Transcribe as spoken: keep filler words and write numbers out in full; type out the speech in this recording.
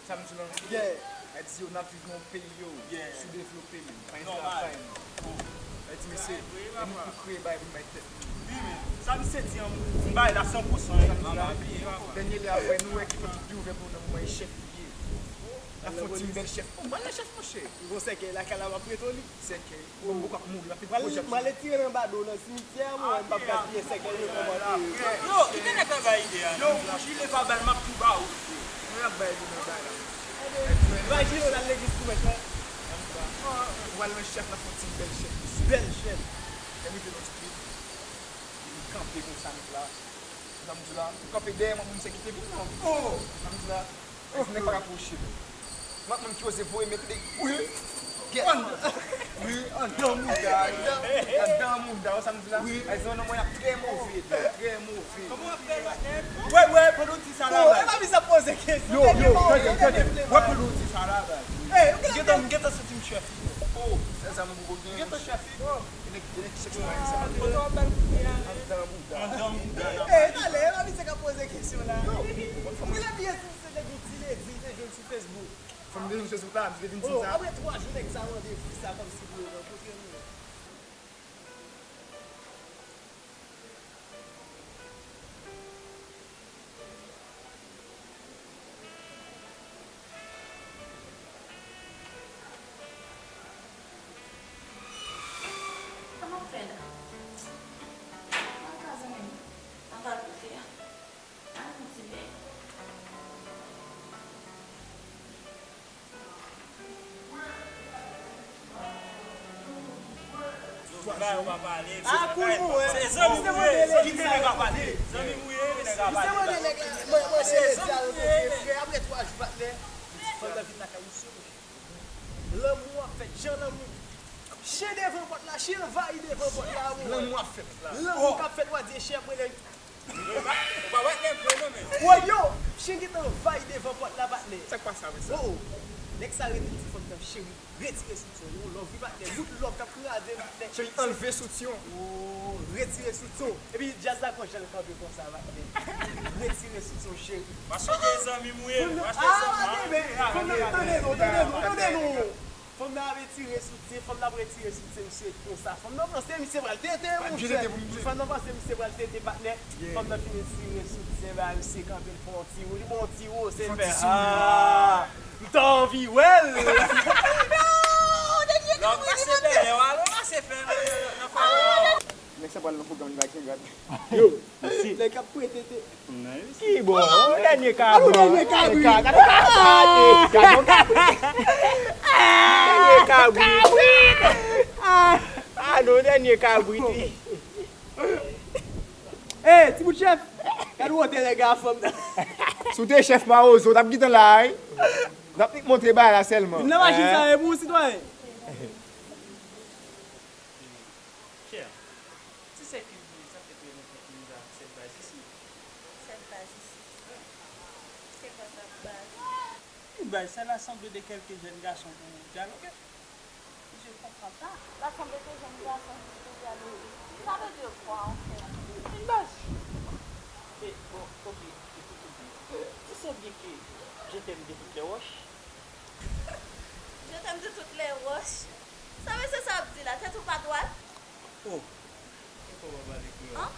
Sa m di lan, yeah. Èt di yo n ap viv nan yon peyi yo, yeah, soudevlope, men pa gen travay, men èt di mesye, e nou pou kreye bagay pou n bay tèt nou. Wi, men sa misye di an, m bay la san pou san. Dènye lè apre nou wè ki pòt ki pi ouvè pou nou nan moman echèk li ye. N ap fè yon ti bèl chèf. Oh, m pral nan chèf, monchè. Gon sèkèy lakay la, m ap rete li. Sèkèy. Bon, m poko ap mouri, m ap pran pwojè. M ale tire nan bado nan simityè a, mwen, m p ap gaspiye sèkèy yo, m ap antere. Yo, kite nèg la bay ide a. Yo, Bouji, leve a bal, m ap tou ba ou. Mwen ap bay ide nan bay la. Imajine w al legliz pou mèt la. Ou al nan chèf la, fè yon ti bèl chèf. Bèl chèf. Lè m rive nan street, li kanpe konsa, nèg la. Sa m di la, ou kanpe dèyè mwen, moun se kite vin nan. Oh! Sa m di la, èske nèg pa ka pwoche m? M ap menm ki oze voye men tande, wi! Gèt! Wi, anndan mouda, anndan mouda, wè sa m di la? Wi. Èske nan mwen ap trè move, trè move. Kòman w ap fè lòt nèg? Wè, wè, pandan w di sa la, oh, e pa vin sa poze kesyon. Yo, yo, tande, tande. Wè, pandan w di sa la, baz. M gentan, m gentan santi m chèf. Oh, se sa m poko gen. M gentan chèf. Kote w ap bay kout pye a, men? Anndan mouda. Anndan mouda. Ey, talè, e pa misye k ap poze kesyon la. Ou genlè bliye si se nèg Itiledi te jwenn sou Facebook. Fanm te jwenn sou Facebook la, misye te vin di m sa. Apre twa jou, nèg sa mande fi sa kòmsi pou yo rankontre, men. Sa m ap fè la? Mwen ka zanmi m. Mwen ka kote a. Mwen ti byen. Yo, bagay yo pa pale. A, koul mwen. Se zanmi m ou ye. Kite nèg la pale. Zanmi m ou ye, kite nèg la pale. Misye mande nèg la, mwen, mwen se zanmi m ou ye, men. Frè, apre twa jou, patnè, fanm nan vin lakay misye, monchè. Lanmou ap fèt, jan lanmou. Chen devan pòt la, chen anvayi devan pòt la, monchè. Lanmou ap fèt la. Lanmou k ap fèt, w a di chen ap rele. Ou pa wè nèg vre non, men. Woy yo, chen gentan anvayi devan pòt la, patnè. Sa k pase avè sa? Oh, oh. Nèg sa rele di fanm nan, cheri, retire soutyen w. Yon love, wi, patnè. Bout love k ap kraze, patnè. Cheri, anlve soutyen w. Oh, retire soutyen w. Epi djaz la, gon jan l kanpe konsa, patnè. Retire soutyen w, cheri. Mache de zanmi m ou ye, mache de zanmi m. Ah, tande, tande nou, tande nou, tande nou. Fanm nan ap retire soutyen, fanm nan ap retire soutyen, misye konsa. Fanm nan panse misye pral tete, monchè. Fanm nan panse misye pral tete, patnè. Fanm nan fin retire soutyen, ba misye kanpe, l fè yon ti wo, li bon ti wo, se fè, ah, m ta anvi wè l. Lè w pase dèyè w, alò pase fè nan, nan, nan kò w. Nèg sa pral nan pwogram li pa gen gad. Yo, nèg k ap prete te. Ki bò? Yon dènye kabrit. Yon dènye kabrit. Ka-, ka-, ka-, ka-, gade yon kabrit. Dènye kabrit. Ah, ah non, dènye kabrit li. Ey, ti bout chèf. Gade wote nèg a fanm nan. Si w te chèf mawozo, w t ap gentan la, wi. N ap nik montre bagay la sèlman. Vin nan machin sa, e pou w, sitwayen. Chè, ti sè kilti sa fè trè lontan ke nou la sèt baz isi. Sèt baz isi? Wi. Se kwa sa, baz? Une base, c'est l'assemblée de quelques jeunes garçons pour dialoguer. Je comprends pas. L'assemblée de jeunes garçons pour dialoguer. Ça veut dire quoi, en fait? Une base. Mais bon, ok, écoute bien. Tu sais bien que je t'aime de toutes les roches. Je t'aime de toutes les roches. Sa mesye sa ap di la, tèt ou pa dwat? Oh, e fò w pa pale kreyòl. An?